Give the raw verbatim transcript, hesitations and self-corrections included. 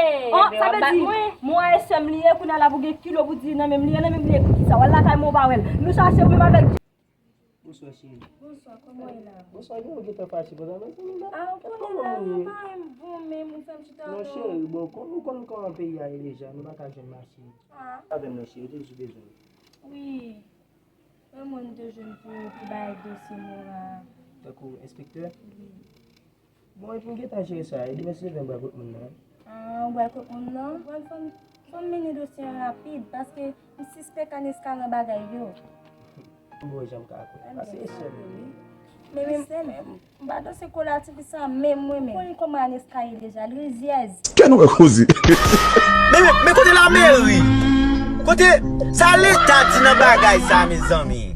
Hey, oh, sa vle di, mwen a sè m li ye, kounye a la pou gen kilo pou di nan menm li ye, nan menm li ye pou kisa? W al lakay mwen ou pa wè l. Nou chache ou menm avèk Bonswa, cheri. Bonswa, kòman w ye la? Bonswa, gen yon gentan fache konsa, mezanmi, la. Ah, ou konnen la, mwen pa menm bon, men ou fè m chita. Non, cheri, bon, kon nou konn kòman peyi a ye deja, nou pa ka jwenn mache. Ah. Avè m non, cheri, toujou bezwen. Wi. Mwen, mwen te jwenn pou, pou bay dosye mwen a. Tankou enspektè? Wi. Bon, epi m gentan jere sa. E demen se demen m pral kot moun nan. Ah, ou pral kot moun nan? Bon, fò m, fò m mennen dosye an rapid, paske m sispèk Aneska nan bagay yo. M bon jan m ka kwè. Pase sèl li. Men, men, men, m pa danse kola ti fi sa menm, mwen menm. Ou konnen kòman Aneska ye deja, l rizyèz. Kè nou wè koze. Men, men, men kote lameri? Kote sa leta di nan bagay sa, mezanmi?